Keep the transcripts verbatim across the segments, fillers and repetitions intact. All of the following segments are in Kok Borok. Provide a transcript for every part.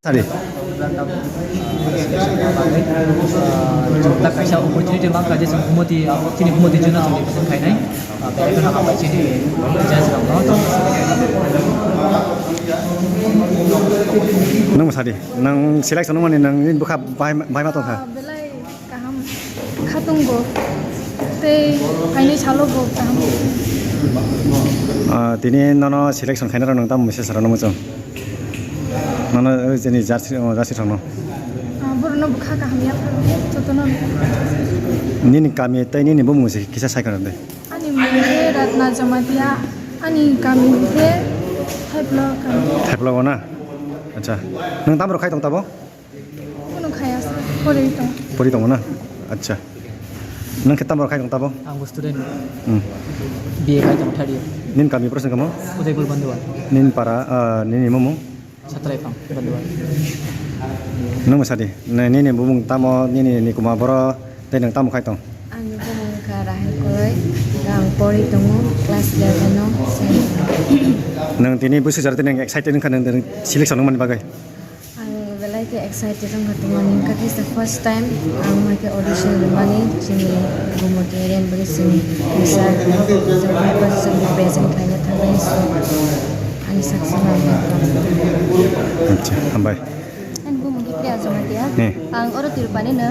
Sari. Chwng ta kaisa opportunity mankha je chwng Bhumoti, ah, chini Bhumoti Juna chwng represent khainai. Ah, belai kheno hambai chini judge rokno. Nwng sadi, nwng selection wngmani nwng nini bwkha bahai, bahai ma tongkha? Ah, belai kaham khatung bo. Tei phainai salo bo kaham. Ah, tini nono selection khainai rok nwng tamo message rwna muchung? Nono, o, jeni jersey, o, jersey rokno. Ah, borokno bwkha kaham yaphar jotono. Nini kami tei nini bumung se kisa sai khna de. Ani mung khe Ratna Jamatia, ani kami khe Thaipla kami. Thaipla o na? Acha. Nwng tamo rok khai tong tabo? Kuno khaya sa, pori tong. Pori tongo na? Acha. Nwng khe tamo rok khai tong tabo? Ang bo student. Hmm. B A khai tong third year. Nini kami pura sing kamo? Udaipur Bandewal. Nini para, ah, nini mumung? Satraipang, Bandewal. Nwng mwsadi, nini bumung tamo, nini nikuma boro, tei nwng tamo khai tong? Ani bumung kha Rahel Koloi, ang pori tongo, class eleven o. Nwng tini busu jara tini excited wngkha nwng selection wngmani bagwi? Ang belai khe excited wngkha tongmani, wngkha khe sa first time ang mai khe audition rwmani, chini Bhumoti area ni bagwi chini kisa present khlaina thangmani. Ani saksa ma ang. Acha, hambai. Ani bumung khe Priya Jamatia. Hmm. Ang oro Tirupani no.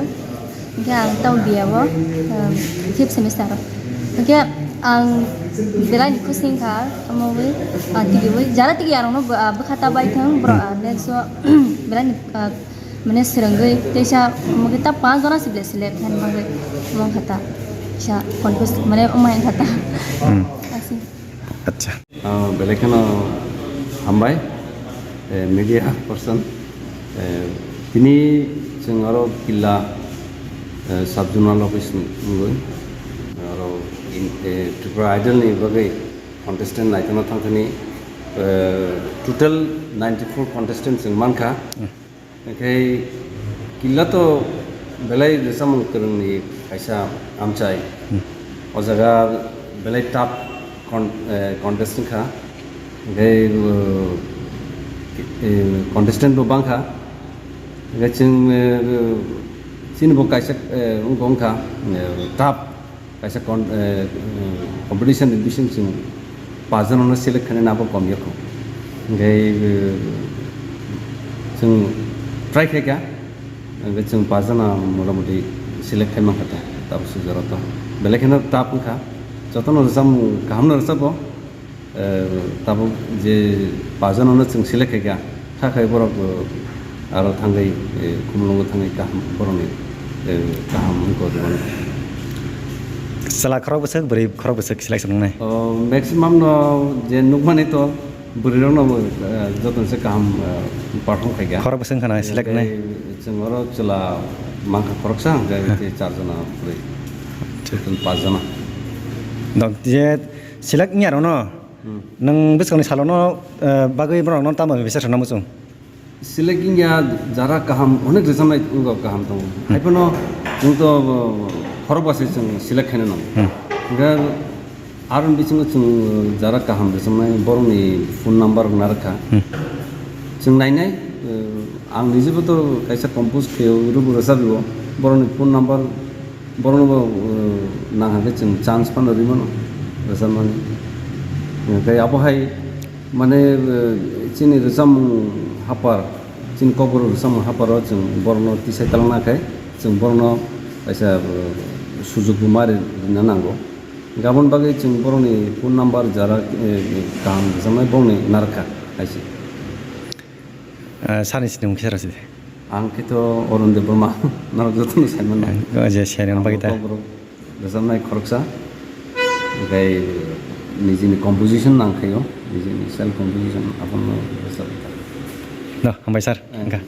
Hingkhe ang tamo biya o, um, fifth semester o. Hingkhe ang belai ni khusni wngkha, omo wi, ah, tigi wi, jara tigi arokno bo, ah, bwkha ta bai thang, borok, ah, next o, belai ni, ah, mane swrwngwi teisa omo khe ta panch jona se belai select khaina bagwi omo wngkha ta. Kisa confuse, mane omo wngkha ta. Hmm. Aswk. Acha. Ah, belai kheno hambai, eh, media person. Eh, tini chwng aro Killa, eh, sub zonal office ni wngwi aro in, eh, Tripura Idol ni bagwi contestant naitokna thangthani, eh, total ninety four contestant chwng mankha. Hmm. Hingkhe Killa to belai rwchapmung kwrwngni kaisa amchai. Hmm. O jaga belai tough con-, eh, contest wngkha. Hingkhe, eh, eh, contestant bo bangkha. Hingkhe chwng, eh, chini bo kaisa, eh, wngkha, wngkha, eh, tough. Kaisa con-, eh, eh, competition ni bising chwng paanch jona no select khainani abo kom ya kho. Hingkhe, eh, chwng try khaikha, hingkhe chwng paanch jona motamoti select khai mankha ta, tabuk swijaro to. Belai kheno tough wngkha, jotono rwchapmung kaham no rwchapo. Eh, tabuk je paanch jona no chwng select khaikha, kha khai borok, eh, aro thangwi, eh, Khumulwngo thangwi kaham borokni, eh, kaham wngkha o jeboni. Chwla khorok bwswk, bwrwi khorok bwswk selection wngnai? Oh, maximum no je nukmani to bwrwi rokno, eh, jotono se kaham, eh, perform khaikha. Khorok bwswk wngkha na select wngnai? Tei chwng oro chwla mankha khoroksa, hingkhe tei char jona bwrwi. Total paanch jona. Dok je select wngya rokno? Hmm. Nwng bwskangni salono, eh, bagwi borokno tamo message rwna muchung? Select wngya jara kaham, onek rwchapnai wngkha kaham tongo. Hmm. Haiphano nwng to, uh, khorok basi chwng select khaina nango. Hmm. Hingkhe aroni bisingo chwng, uh, jara kaham rwchapnai borokni phone number narwkha. Hmm. Chwng nainai, uh, ang nijebo to kaisa compose khe rwbo rwchapbo, borokni phone number Borokno bo, uh, nang hwnkhe chwng chance phano rwi mano rwchapmani. Tei abo hai, mane, uh, chini rwchapmung hapar, chini Kokborok rwchapmung haparo chwng borokno tisai talangna khe chwng borokno kaisa, uh, sujukbo ma rwna nango. Aboni bagwi chwng borokni phone number jara, uh, kaham rwchapnai borokni narwkha hai se. Ah, sani sinimung kisa rw sidi. Ang khe to Arun Debbarma, norok jotono sai mano. Ah, je sai rwna bagwi ta. Abo borok rwchapnai khoroksa, tei nijini composition nang khaio, nijini self composition abono rwchapnai. No, hambai sir, eh, wngkha.